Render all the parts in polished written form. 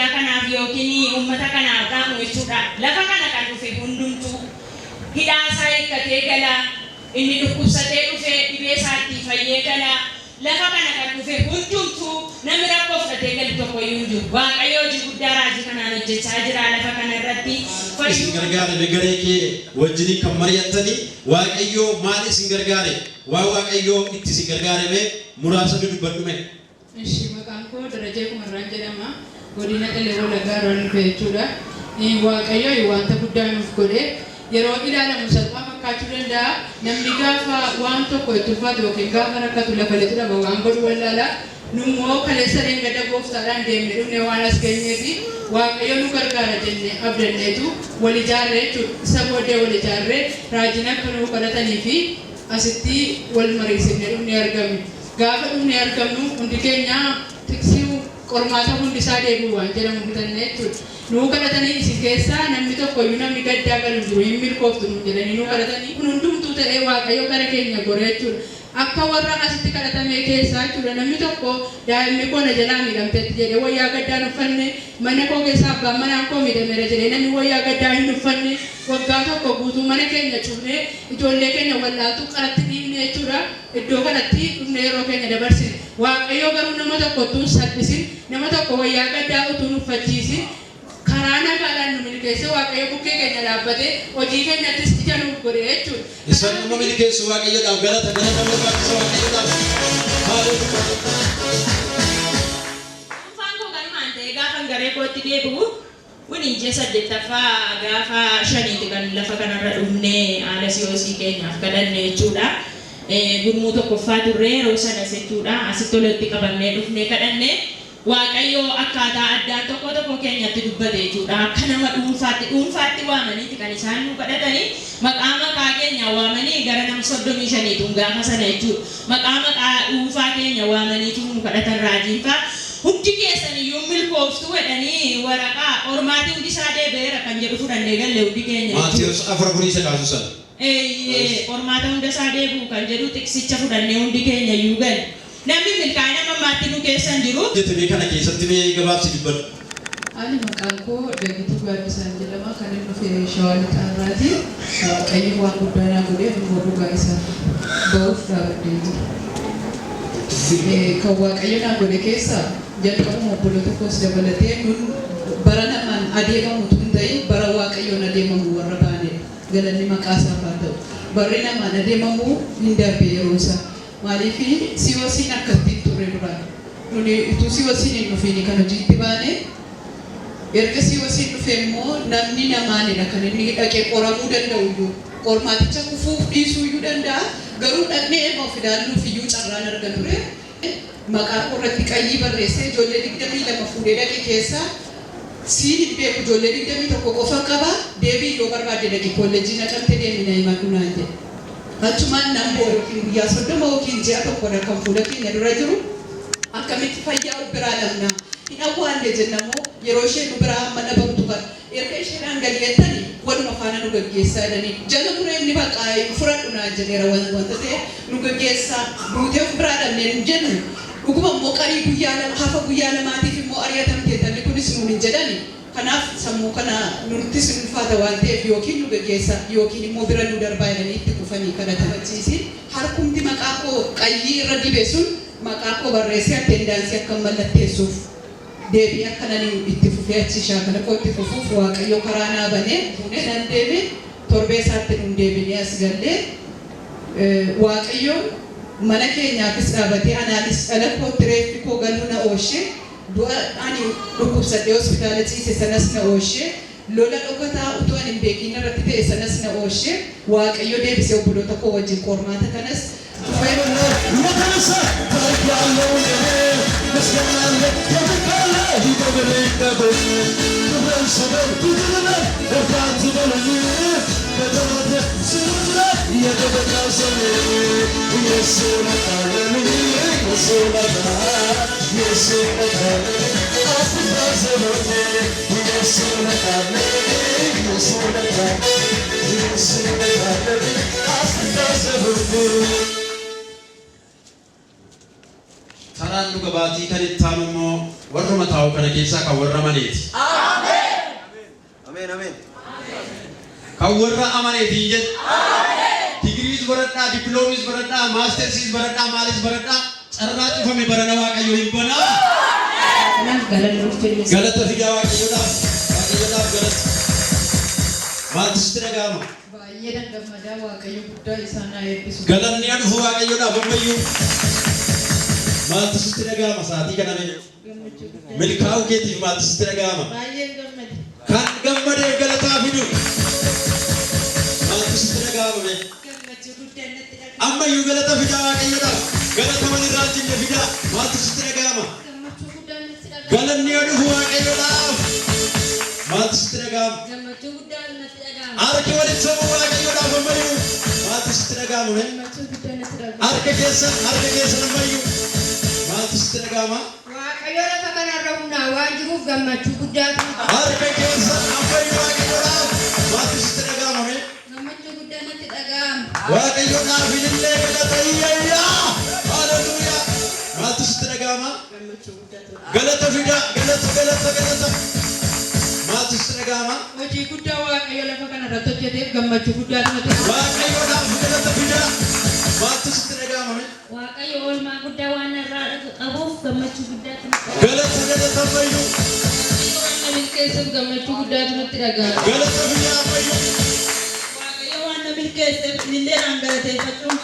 waldaa kanaaf yookiin uummata kanaaf dhaamu jechuudha. Lafa kana kan dhufe hundumtuu hidhaa isaa hiikkatee gala. Inni dhukkubsatee dhufe dhibee isaatti fayyee gala. Lafa kana kan dhufe hundumtuu namni rakkoo fudhatee galu tokko iyyuu hin jiru. Waaqayyo hojii guddaa raajii kanaan hojjechaa jira lafa kana irratti. Isin Fayyuu gargaare garee kee wajjiniin kan mari'attanii, Waaqayyoo maal isin gargaare? Waan Waaqayyoo itti isin gargaare mee muraasa dudubbadhu mee. Ishi, maqaan koo Darajee Kumarraan jedhama. Godina Qellem Wallaggaa irraan dhufe jechuudha. Waaqayyo wanta guddaa nuuf godhe. Yeroo ilaalamu salphaa fakkaachuu danda'a. Namni gaafa waan tokko itti ulfaatu yookiin gaafa rakkatu lafa lixu dhaba, waan godhu wallaala. Nummoo kaleessa dheengadda gooftaadhaan deemne dhufne waan as geenyeefi Waaqayyo nu gargaara jenne abdanneetu wal ijaarre jechuudha. Isa booddee wal ijaarree raajiin akka nuu kadhatanii fi asitti wal mariisifne dhufnee argamne. Gaafa dhufnee argamnu hundi keenya tiksii qormaata hundisaa deebi'u waan jedhamu bitanne jechuudha. Nuu kadhatanii, isin keessaa namni tokkoyyuu namni gaddaa galu hin jiru, hin milkooftu nuun jedhanii nuu kadhatanii. Kun hundumtuu ta'ee Waaqayyo gara keenya gore jechuudha. Akka warra asitti kadhatamee keessaa jechuudha, namni tokko daa'imni koo na jalaa miidhamteetti jedhee wayyaa gaddaa hin uffanne, mana koo keessaa abbaan manaan koo miidhameera jedhee namni wayyaa gaddaa hin uffanne, waggaa tokko guutuu mana keenya cufnee ijoollee keenya wallaaltuu qaratti dhiifne jechuudha. Iddoo kanatti dhufnee yeroo keenya dabarsine. Waaqayyo garuu nama tokko utuu hin salphisin, nama tokko wayyaa gaddaa utuu hin uffachiisin, karaa nagaadhaan nu milkeessee, Waaqayyo bukkee keenya dhaabbatee hojii keenyattis ija nuuf godhe jechuudha. Isaan nama milkeessu Waaqayyoodhaaf galata, galata barbaachisa Waaqayyoodhaaf. Haaleluyyaa. Dhuunfaan koo kanumaan ta'ee gaafan garee kootti deebi'u, kuni ji'a saddeettaffaa gaafa 5ti kan lafa kanarra dhufnee haala COC keenyaaf kadhanne jechuudha. Gurmuu tokkoffaa turre yeroo sanas jechuudha. Asitti walitti qabannee dhufnee kadhanne. Waaqayyo akkaataa addaan tokko tokko keenyatti dubbate jechuudha. Akka nama dhuunfaatti dhuunfaatti waamaniiti kan isaan nu kadhatanii, maqaa maqaa keenya waamanii, gara nama 35tu gaafa sana jechuudha. Maqaa maqaa dhuunfaa keenya waamaniitu nu kadhatan raajiinfaa. Hundi keessan iyyuu milkooftuu jedhanii, waraqaa qormaatii hundi isaa deebi'eera kan jedhu fudhannee galle hundi keenya jechuudha. Maatiyos 4:4 isa kaasu sana. Eeyyee, qormaata hunda isaa deebi'u kan jedhu xiqsicha fudhannee hundi keenya iyyuu galle. Namni milkaa'ina amma ammaatti nu keessa hin jiru. Jette mee kana keessatti mee gabaabsi dubbadhu. Ani maqaan koo Dagituu Gaaddisaan jedhama. Kan inni dhufe Shawaa Lixaa irraati. Waaqayyo waan guddaa naa godhe, ani immoo dhugaa isaaf ba'uuf dhaabadhee jira. Kan Waaqayyo naa godhe keessaa jalqabuma obboloota koos dabalatee nun bara namaan adeemamu utuu hin ta'in bara Waaqayyoon adeemamu warra baanedha. Galanni maqaa isaaf haa ta'u. Barri namaan adeemamu hin darbe yeroon isaa. Maaliif COC'n akkatti hin turre duraan. Nuni utuu COC'n hin dhufiin kan hojiitti baane, erga COC'n dhufe immoo namni namaanidha kan inni dhaqee qoramuu danda'u iyyuu. Qormaaticha kufuuf dhiisuu iyyuu danda'a. Garuu dhaqnee eema of ilaalluuf iyyuu carraan argan ture. Maqaa koo irratti qayyii barreessee ijoollee 22 fuudhee dhaqe keessaa siin hin beeku, ijoollee 21 qofan qaba, deebi'i, yoo barbaadde dhaqi koolleejjii Naqamte deemi na himadhu naan jedhe. Achumaan nan boo'e, yookiin guyyaa 30 yookiin ji'a tokkodha kan fuula keenya dura jiru. Akkamitti fayyaa of biraa dhabna? Hin awwaalle jenna moo yeroo isheen nu biraa amma dhabamtu kana erga isheedhaan gadi jettani waluma faana nu gaggeessaa jedhanii jala muree inni bakka hin fudhadhu naan jedheera wanta ta'e nu gaggeessaa duutee of biraa dhabne hin jennu, dhuguma immoo qarii guyyaa lama hafa guyyaa lamaatiif immoo ari'atamte intalli kunis nuun hin jedhani. Kanaaf sammuu kana nuttis hin ulfaata waan ta'eef yookiin nu gaggeessaa yookiin immoo bira nu darbaa jedhanii itti kufanii kadhatan. Achiisi harkumti maqaa koo qayyii irra dibe sun maqaa koo barreessee attendaansii akkan mallatteessuuf deebi'ee akkan ani itti fufee achi shaakala koo itti fufuuf Waaqayyo karaa naa banee fuunee nan deeme. Torbee isaatti nun deebinee as gallee, Waaqayyo mana keenyaafis dhaabatee anaanis dhala kootti reeffi koo galuu na oolche. Du'a ani dhukkubsadhee hospitaala ciise sanas na oolche. Lola dhokataa utuu ani hin beekiin narratti ta'e sanas na oolche. Waaqayyo deebisee obboloota koo wajjin qormaata kanas የተነሳ ታሪክ ያለው ምስጋና አለ የምቃለ ይቆምልኝ ከጎኔ ክብርን ስበር ትትልበል እርዳት በሉኝ ከተማተ ስምረት የጠበቃ ሰው ኢየሱስ መጣልኝ፣ ኢየሱስ መጣ፣ ኢየሱስ መጣልኝ አስታ ዘሎቴ ኢየሱስ መጣልኝ፣ ኢየሱስ መጣ፣ ኢየሱስ መጣልኝ አስታ ዘሎቴ። Karaa Carraan dhuga baatii kan itti aanu immoo warruma taa'u kana keessaa kan warra amaneeti. Ameen ameen. Kan warra amaneeti hin jedhu. Digiriis baradhaa, dippiloomiis baradhaa, maastersiis baradhaa, maalis baradhaa, carraa cufame barana Waaqayyo hin banaa. Kanaaf galanni ulfinni isaa. Galata fidaa Waaqayyoodhaaf. Waaqayyoodhaaf galata. Maaltu sitti dhaga'ama? Baay'ee nan gammadaa. Waaqayyo guddaa isaan haa eebbisu. Galanni haa dhufu Waaqayyoodhaaf ammayyuu. Maaltu sitti dhaga'ama sa'aatii kana mee? Gammachuu guddaa. Milkaa'uu keetiif maaltu sitti dhaga'ama? Baay'een gammade. Kan gammadeef galataa fidu. Maaltu sitti dhaga'ama mee? Gammachuu guddaa natti dhaga'ama. Ammayyuu galata fidaa Waaqayyoodhaaf. Galata walirraa hin cinne fidaa. Maaltu sitti dhaga'ama? Gammachuu guddaa natti dhaga'ama. Galanni haa dhufu Waaqayyoodhaaf. Maaltu sitti dhaga'ama? Gammachuu guddaa natti dhaga'ama. Harki walitti sammuu Waaqayyoodhaaf ammayyuu. Maaltu sitti dhaga'ama mee? Gammachuu guddaa natti dhaga'ama. Harka keessan ammayyuu. Maaltu sitti dhaga'ama? Waaqayyo lafa kanarra humnaa waan jiruuf gammachuu guddaatu. Harka keessan ammayyuu Waaqayyoodhaaf. Maaltu sitti dhaga'ama mee? Gammachuu guddaa natti dhaga'ama. Waaqayyoodhaaf ilillee galata iyayyaa. Haleluuyaa. Maaltu sitti dhaga'ama? Gammachuu guddaatu. Galata fidaa. Galata, galata, galata. Maaltu sitti dhaga'ama? Hojii guddaa Waaqayyo lafa kanarratti hojjeteef gammachuu guddaatu natti dhaga'ama. Waaqayyoodhaaf galata fidaa. Maaltu sitti dhaga'ama mee? Waaqayyo oolmaa guddaa waan irraa qabuuf gammachuu guddaatu natti dhaga'ama. Galata, galata ammayyuu. Waaqayyo waan na milkeessuuf gammachuu guddaatu natti dhaga'ama. Galata fidaa ammayyuu. Waaqayyo waan na milkeesseef ililleedhaan galateeffachuun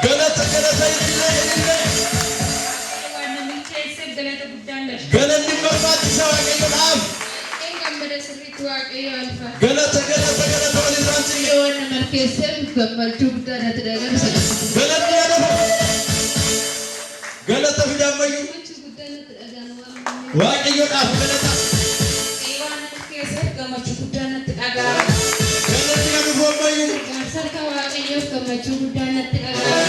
Galata, galata, ilillee, ilillee. Waaqayyo waan na milkeesseef galata guddaan galcha. Galanni barbaachisa Waaqayyoodhaaf. Waaqayyoon gammada sirriitti Waaqayyo alfa. Galata, galata, galata walirraa hin cinne. Waaqayyo waan na milkeesseef gammachuu guddaa natti dhaga'ama. Galanni haa dhufu. Galata fidaa ammayyuu. Gammachuu guddaa natti dhaga'ama. Waaqayyoodhaaf galata. Waaqayyo waan na milkeesseef gammachuu guddaa natti dhaga'ama. Galanni haa dhufu ammayyuu. Jaarsa harka Waaqayyoof gammachuu guddaa natti dhaga'ama.